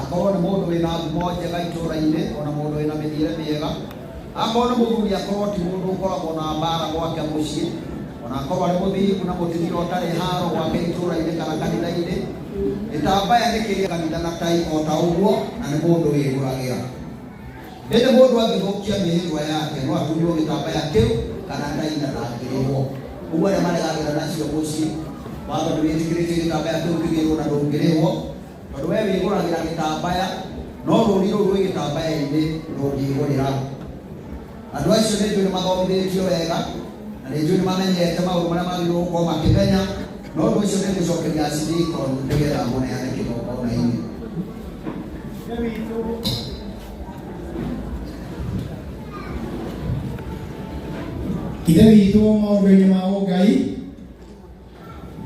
Akorwo nĩ mũndũ wĩna ngumo njega itũũra-inĩ, ona mũndũ wĩna mĩthiĩre mĩega. Akorwo nĩ mũthuri, akorwo ti mũndũ ũkoragwo na mbara gwake mũciĩ, ona akorwo arĩ mũthingu na mũtumia ũtarĩ haro gwake itũũra-inĩ kana kanitha-inĩ. Gĩtambaya nĩ kĩrĩa kanitha na tai o ta ũguo, na nĩ mũndũ wĩgũragĩra. Ĩndĩ mũndũ angĩthũkia mĩĩhĩtwa yake, no atunywo gĩtambaya kĩu kana tai na ndangĩrĩhwo. Ũguo arĩa maregagĩra nacio mũciĩ, watho nĩ wĩtĩkĩrĩtie gĩtambaya kĩu kĩgĩrwo na ndũngĩrĩhwo, tondũ wee wĩgũragĩra gĩtambaya, no rũri rũu rwĩ gĩtambaya-inĩ ndũngĩĩgũrĩra. Andũ acio nĩ njũĩ nĩ mathomithĩtio wega, na nĩ njũĩ nĩ mamenyete maũndũ marĩa magĩrĩirwo gũkorwo makĩmenya, no ũndũ ũcio nĩ ngũcokeria archdeacon nĩgetha mũneane kĩgongona-inĩ. Ithe witũ maũndũ-inĩ ma ũngai,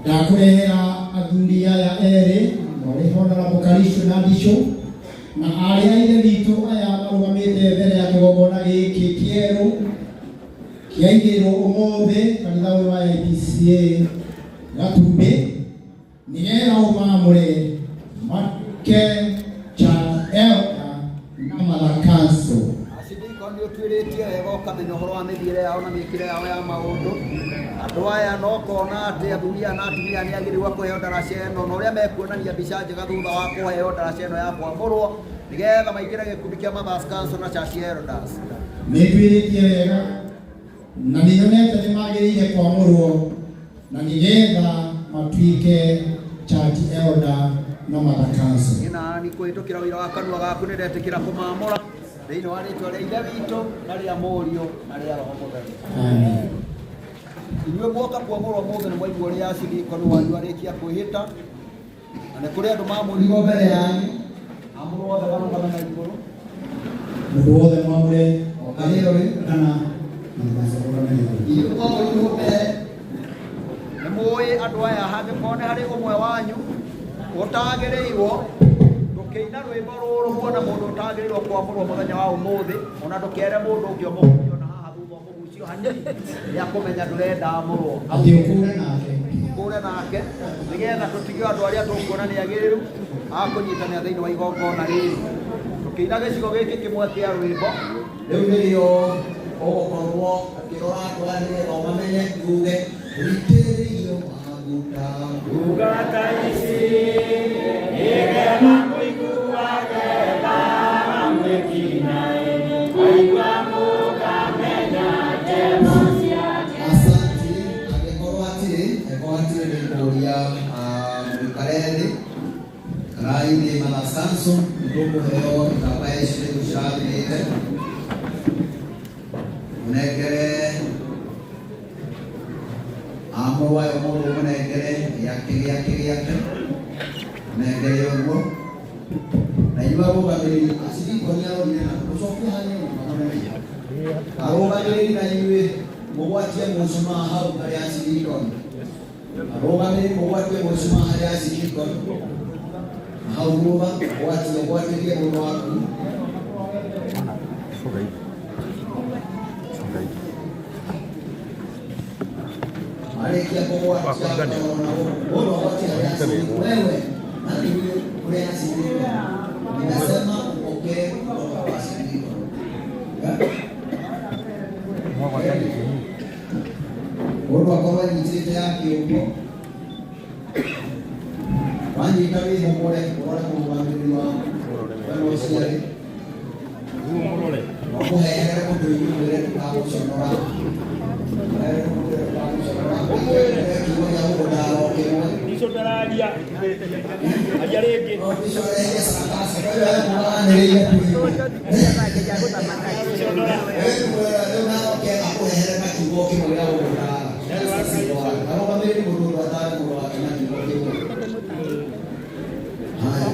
ndakũrehera athuri aya erĩ marĩ Honorable Karisho na Ndicũ na arĩ a ithe witũ aya marũgamĩte mbere ya kĩgongona gĩkĩ kĩerũ kĩaigĩrwo ũmũthĩ kanitha ũyũ wa APCA Gatumbĩ, nĩgetha ũmaamũre make cha elder na mother council. Archdeacon nĩ ũtuĩrĩtie wega ũkamenya ũhoro wa mĩthiĩre yao na mĩkĩre yao ya maũndũ. Andũ aya no kona atĩ athuri aya na atumia nĩ agĩrĩirwo kũheo ndaraca ĩno na ũrĩa mekuonania mbica njega thutha wa kũheo ndaraca ĩno ya kwamũrwo nĩgetha maingĩre gĩkundi kĩa Mothers Council na Church Elders. Nĩnduĩrĩtie wega na nĩnyonete nĩmagĩrĩire kwamũrwo na nĩgetha matuĩke church elder na mother council. Niĩ na niĩ kũhĩtũkĩra ũira wa kanua gaku nĩndetĩkĩra kũmaamũra thĩinĩ wa rĩtwa rĩa Ithe witũ na rĩa Mũriũ na rĩa Roho Mũtheru. Amen. Inyuĩ muoka kwamũrwo mũthĩ nĩ mwaigua ũrĩa archdeacon wanyu arĩkia kwĩhĩta, na nĩ kũrĩ andũ mamũrirwo mbere yanyu, amũrwo othe marũgame na igũrũ. Mũndũ wothe mwamũre O kahĩo rĩ kana mũndũ na igũrũ. Inyuĩ mwamũrirwo mbere nĩ mũĩ andũ aya, hangĩkorwo nĩ harĩ ũmwe wanyu ũtagĩrĩirwo, ndũkĩina rwĩmbo rũrũ muona mũndũ ũtagĩrĩirwo kwamũrwo mũthenya wa ũmũthĩ, ona ndũkere mũndũ ũngĩ ũmũhutie ona haha thutha ũmũgucio hanini nĩ akũmenya ndũrenda amũrwo. Atĩ ũkũre nake. Kũre nake nĩgetha tũtige andũ arĩa tũkuona nĩ agĩrĩru a kũnyitanĩra thĩinĩ wa igongona rĩrĩ. Tũkĩina gĩcigo gĩkĩ kĩmwe kĩa rwĩmbo rĩu nĩrĩo ũgũkorwo ũkĩrora andũ aya nĩgetha ũmamenye, uge witĩrĩirio maguta. Ndungata ici nĩgetha mũiguage tha mwĩkinaĩ, mwaigua mũkamenya ndemo ciake. Asante. Angĩkorwo hatirĩ, angĩkorwo hatirĩ nĩ ngũria mũikare thĩ kana ithuĩ Mothers Council nĩ tũkũheo itambaya ici nĩ tũcirathimĩte, mũnengere amũrwo ayo, mũndũ mũnengere gĩake gĩake gĩake, mũnengere ũguo. Na inyuĩ arũgamĩrĩri, archdeacon arorire na mũcoke hanini mamũnene arũgamĩrĩri, na inyuĩ mũgwatie mũcumaa hau harĩa archdeacon arũgamĩrĩri, mũgwatie mũcumaa harĩa archdeacon na hau thutha ũgwatie, ũgwatĩrie mũndũ waku. Marĩkia kũgwatia na mũndũ agwatie harĩa archdeacon. Wewe nani huyo kule archdeacon? Ninasema upokee kutoka kwa archdeacon. Mũndũ akorwo anyitĩte yake ũguo, wanyita wĩhũgũre ũrore mũrũgamĩrĩri waku wena ũciarĩ, ũmũhehere mũtũ-inĩ, mwĩre ndũkagũconora, mũhehere mũtũ ndũkagũconora, ũmwĩre kiugo gĩa gũgũtaara o kĩmwe. Ndico ndararia. Aria rĩngĩ. Ũcorerie sarakaci, ũyũ ekũranĩrĩire twĩgue. Rĩu nawe ũkĩenda kũhehere na kiugo kĩmwe gĩa gũgũtaara. Arũgamĩrĩri mũndũ ũrĩa ataare mũndũ wake na kiugo kĩmwe. Haya.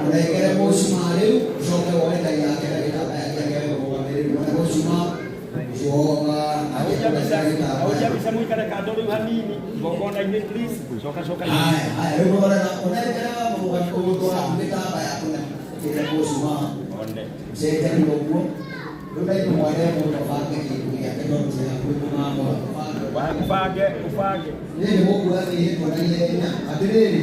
Mũnengere mũcumaa rĩu, ũcoke woe tai yake na gĩtambaya gĩake mũrũgamĩrĩri. Mwene mũcumaa ũcoka agĩkũnengera gĩtambaya. Ahunjia mbica mũikare kando rĩu hanini igongona-inĩ, please. Coka coka. Haya, haya, rĩu mũrore na ũnengere mũndũ waku gĩtambaya kũna kĩrĩa mũcumaa. One. Cenjania ũguo. Rĩu na ithuĩ mwarĩ mũndũ abange kĩndũ gĩake tondũ twĩ hakuhĩ kũmamũra. Ũbange, ũbange. Niĩ nĩ mũkuoya mĩhĩtwa na ihenya. Atĩrĩrĩ,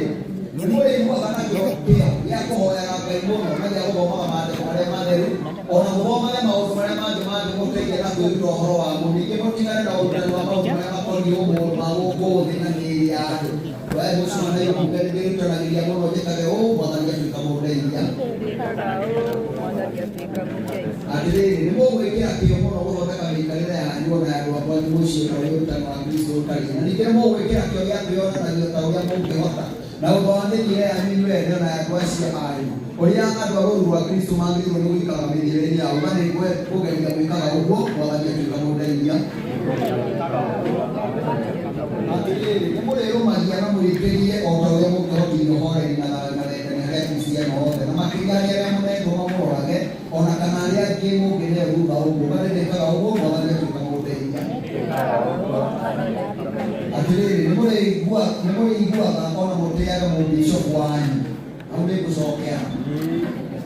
Nĩmũrĩiguaga na kĩo kĩo gĩa kũhoyaga Ngai mũno na gĩa gũthomaga maandĩko marĩa matheru, ona mũthomage maũndũ marĩa mangĩ mangĩmũteithia na kwĩruta ũhoro wamo. Ningĩ mũtigane na ũrutani wa maũndũ marĩa makoniĩ ũmũndũ ma gũkũ thĩ na mĩĩrĩ ya andũ. Wee mũcũmanĩrio mbunge nĩndĩrutanagĩria mũno njĩkage ũũ, Mwathani atuĩka mũndeithia. Atĩrĩrĩ, nĩmũgwĩkĩra kĩyo mũno gũthondeka mĩikarĩre yanyu o na ya andũ a kwanyu mũciĩ ta ũrĩa ũrutani wa Kristũ ũtariĩ. Na ningĩ nĩmũgwĩkĩra kĩyo gĩa kwĩyonanagia ta ũrĩa mũngĩhota na ũndũ wa mĩthiĩre yanyu inyuĩ ene o na ya andũ acio anyu, ũrĩa andũ a rũũru rwa Kristũ magĩrĩirwo nĩ gũikaraga mĩthiĩre-inĩ yao. Na nĩngũgeria gwĩkaga ũguo, Mwathani atuĩka mũndeithia. Atĩrĩrĩ, nĩmũrĩrũmagia na mwĩkĩrie o ta ũrĩa mũngĩhotithio ũhooreri na thayũ na wendani harĩ Akristiano othe, na makĩria harĩ arĩa mũneetwo mamũrorage, o na kana arĩa angĩ mũngĩneo thutha ũguo. Na nĩndĩkaga ũguo, Mwathani atuĩka mũndeithia. Atĩrĩrĩ, nĩmũrĩiguaga o na mũtĩage mũbishopu wanyu. Hau nĩngũcokera.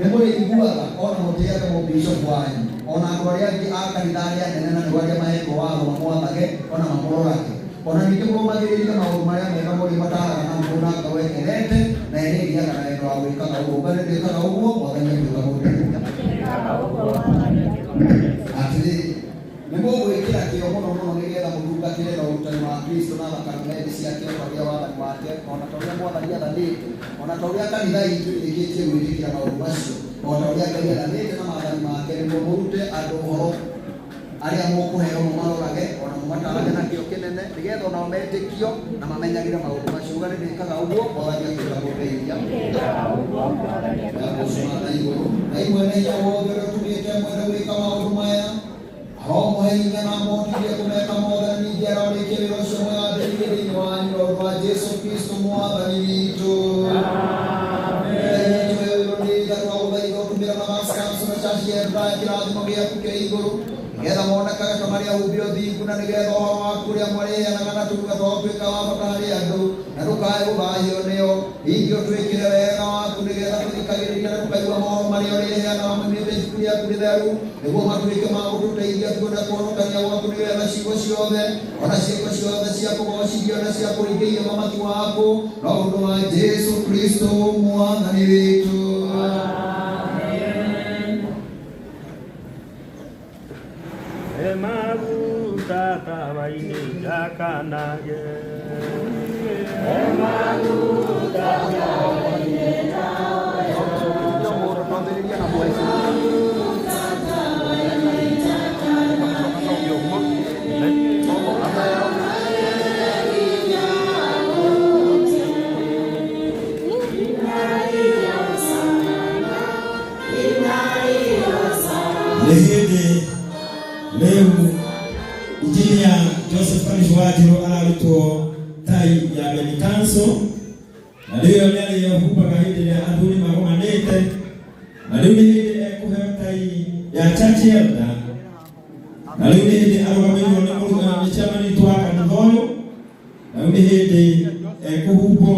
Nĩmũrĩiguaga o na mũtĩage mũbishopu wanyu, o na andũ arĩa angĩ a kanitha arĩa anene, na nĩo arĩa maheetwo watho mamwathage o na mamũrorage. O na ningĩ mũrũmagĩrĩrie maũndũ marĩa mega mũrĩmataaraga namo na ngoro ĩkenete na ĩrĩa ĩgĩaga na wendo wa gwĩkaga ũguo. Uga nĩndĩkaga ũguo, Mwathani atuĩka mũndeithia. Atĩrĩrĩ, nĩmũgwĩkĩra kĩyo mũno mũno nĩgeetha mũtungatĩre na ũrutani wa Kristũ na thakramenti ciake o ta ũrĩa wathani wake, o na ta ũrĩa Mwathani athanĩte, o na ta ũrĩa kanitha iitũ ĩrĩkĩtie gwĩtĩkĩra maũndũ macio, o ta ũrĩa Ngai athanĩte na maathani make, nĩguo mũrute andũ ũhoro arĩa mũkũheo mũmarorage, o na mũmataarage na kĩyo kĩnene, nĩgeetha o nao metĩkio na mamenyagĩre maũndũ macio. Uga nĩndĩkaga ũguo, Mwathani atuĩka mũndeithia. Ndagũcũna na igũrũ. Ngai mwene hinya wothe ũrĩa ũtũmĩte mwende gwĩka maũndũ maya, aromũhe hinya na amũhotithie kũmeka mothe, na ningĩ arorĩkia wĩra ũcio mwega ambĩrĩirie thĩinĩ wanyu na ũndũ wa Jesũ Kristũ Mwathani witũ. Ngai witũ we ũyũ nĩ itha twagũthaitha ũtũmĩre Mothers Council na Church ya Eldaya kĩrathimo gĩaku kĩa igũrũ, nĩgetha monekage ta marĩ ahumbi ũthingu, na nĩgetha ũhoro waku ũrĩa marĩheanaga na tũnua twao ũtuĩke wa bata harĩ andũ, na ndũkae gũthahio nĩo. Ningĩ ũtwĩkĩre wega waku, nĩgetha tũthikagĩrĩria na tũkaigua mohoro marĩa ũrĩheanaga moimĩte ibuku rĩaku rĩtheru, nĩguo matuĩke ma gũtũteithia tuone kũhonokania gwaku, nĩgetha ciugo ciothe o na ciĩko ciothe cia kũgoocithio na cia kũringĩria ũthamaki waku, na ũndũ wa Jesũ Kristũ Mwathani witũ. Emaguta tawa-inĩ njakanage. Twambĩrĩria na mwezi. Nĩ hĩndĩ rĩu injinia Joseph Karish Wanjiru ararutwo tai ya Men Council, na rĩu ĩyo nĩ arĩa humbaga hĩndĩ ĩrĩa athuri magomanĩte, na rĩu nĩ hĩndĩ ekũheo tai ya church elder, na rĩu nĩ hĩndĩ arũgamĩrĩirwo nĩ nĩ chairman witũ wa kanitha ũyũ, na rĩu nĩ hĩndĩ ekũhumbwo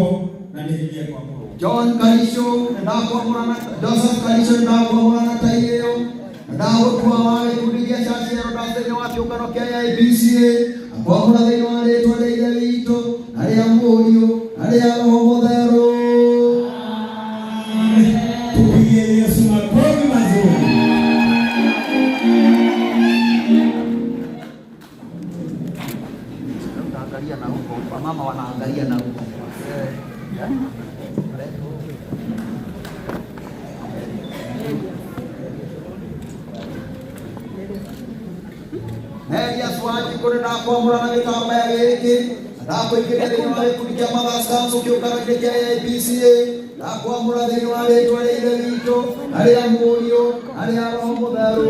na nĩ hĩndĩ ekwamũrwo. John Karisho ndakwamũrana, Joseph Karisho ndakwamũrana tai ĩyo na ndagũtua wa gĩkundi gĩa Church Elders thĩinĩ wa kĩũngano kĩa AIPCA, akwamũra thĩinĩ wa rĩtwa rĩa Ithe witũ na rĩa Mũriũ na rĩa Roho Mũtheru. Tupigie Yesu makofi mazuri. Utaangalia na huko, wamama wanaangalia na huko. Elias Wanjikũ nĩ ndakwamũra na gĩtambaya gĩkĩ na ndakũingĩria thĩinĩ wa gĩkundi kĩa Mothers Council kĩũngano-inĩ kĩa AIPCA, ndakwamũra thĩinĩ wa rĩtwa rĩa Ithe witũ na rĩa Mũriũ na rĩa Roho Mũtheru.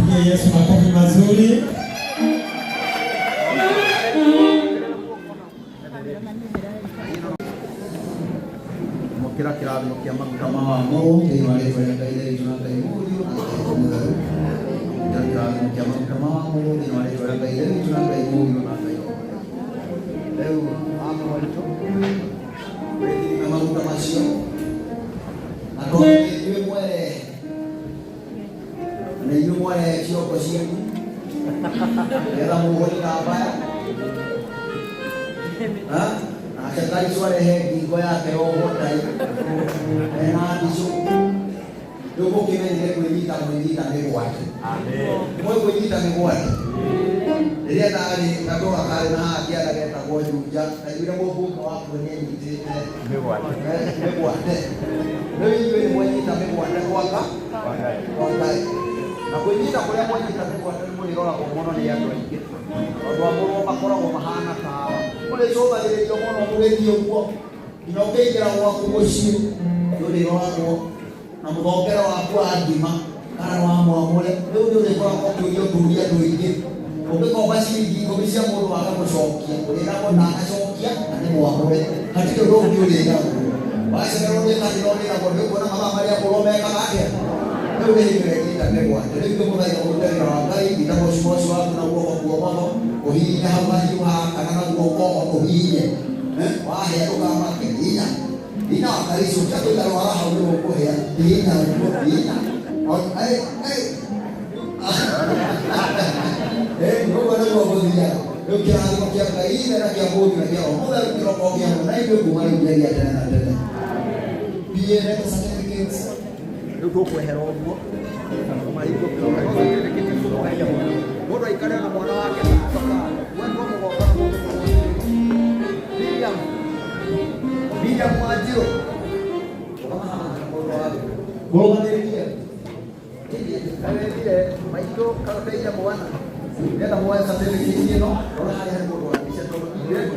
Tupigie Yesu makofi mazuri. Amũkĩra kĩrathimo kĩa maguta ma wamũrwo thĩinĩ wa rĩtwa rĩa Ngai Ithe witũ na Ngai Mũriũ na Ngai Roho Mũtheru. Amũkĩra kĩrathimo kĩa maguta ma wamũrwo thĩinĩ wa rĩtwa rĩa Ngai Ithe witũ na Ngai Mũriũ na Ngai Roho Mũtheru. Rĩu mama waitũ wĩthime maguta macio na tondũ nĩ inyuĩ mwerehe na nĩ inyuĩ mwarehe ciongo cianyu nĩgetha mũhũre itambaya. Ha? Nake Karicũ arehe ngingo yake yohwo tai ena ndicũ. Rĩu mũkĩmenyire kwĩnyita mwĩnyita mĩgwate. Mwĩ kwĩnyita mĩgwate. Rĩrĩa ndarĩ gatũra karĩ na haha kĩanda getagwo Juja, ndaiguire mũmbunge wakuo nĩenyitĩte mĩgwate. Rĩu inyuĩ nĩ mwenyita mĩgwate gwaka kwa Ngai. Na kwĩnyita kũrĩa mwenyita mĩgwate nĩ mũrĩroragwo mũno nĩ andũ aingĩ. Tondũ amũrwo makoragwo mahana tawa. Mũrĩcũthagĩrĩrio mũno mũgĩthiĩ ũguo. Nginya ũkĩingĩra gwaku mũciĩ nĩũrĩroragwo na mũthongere waku wa ngima kana wa mwamũre. Rĩu nĩũrĩkoragwo ũkĩũrio tũria tũingĩ. Ũngĩkomba ciringi 10 cia mũndũ waga gũcokia, ũrĩragwo ndanacokia na nĩ mwamũre. Hatirĩ ũndũ ũngĩ ũrĩragwo. Wacemerwo nĩ kanitha ũrĩragwo nĩũkuona mathaa marĩa mũrwo mekaga atĩa. Rĩu nĩ hingo ĩnyita mĩgwate. Rĩu ngĩmũthaitha mũrute wĩra wa Ngai, nyita mũcimoci waku na guoko kuomotho, ũhihinye hau mahiũ haha kana na guoko ũhihinye. Wahĩa ndũkamake, hihinya. Hihinya wa Karicũ, tiga kũikara wara hau nĩ ũkũhĩa. Hihinya ũguo, hihinya. Ũguo nĩguo gũthiaga. Rĩu kĩrathimo kĩa Ngai Ithe na kĩa Mũriũ na kĩa Roho Mũtheru kĩrokorwo kĩ hamwe na ithuĩ kuma rĩu nginyagia tene na tene. PA leta certificates. Rĩu tũkwehera ũguo. Mũndũ aikare na mwana wake wetwo mũgongona mũndũ Miriam Miriam Wanjirũ mũrũgamĩrĩrie Kawethire maitũ karoteire mwana nĩgetha muoe certificate ĩno rora harĩa harĩ mũndũ wa mbica tondũ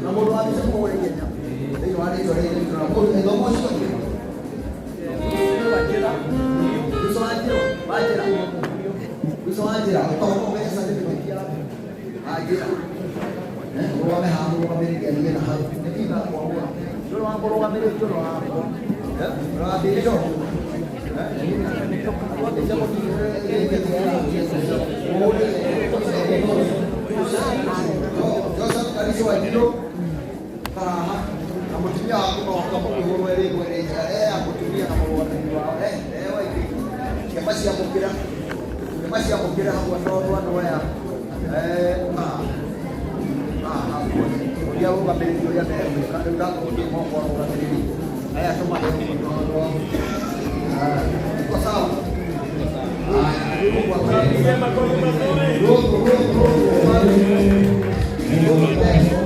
na mũndũ wa mbica mũhũre ihenya thĩinĩ wa rĩtwa rĩrĩ na mũndũ ĩthomo ũcio Wanjĩra Yuso Wanjĩra Wanjĩra Yuso Wanjĩra ũkorwo ũmenya certificate yaku Wanjĩra mũrũgame haha mũrũgamĩrĩri athiĩ na hau nĩkinda kwamũra ũrĩa wa mũrũgamĩrĩri ũrĩa wakwa ũrĩa wa Joseph Karicũ Wanjirũ haha na mũtumia waku no kamũkĩhũrwo ĩrĩ ĩmwe ĩrĩ njega ya mũtumia na mũrũgamĩrĩri wao waingĩ kĩama ciamũkĩra kĩama ciamũkĩra hamwe tondũ andũ aya ũrĩa arũgamĩrĩri ũrĩa megwĩka rĩu ndakũrũkia moko arũgamĩrĩri aya tũmahe iko sawa. Mungu akubariki. Sema makofi mazuri. Mungu, Mungu, Mungu.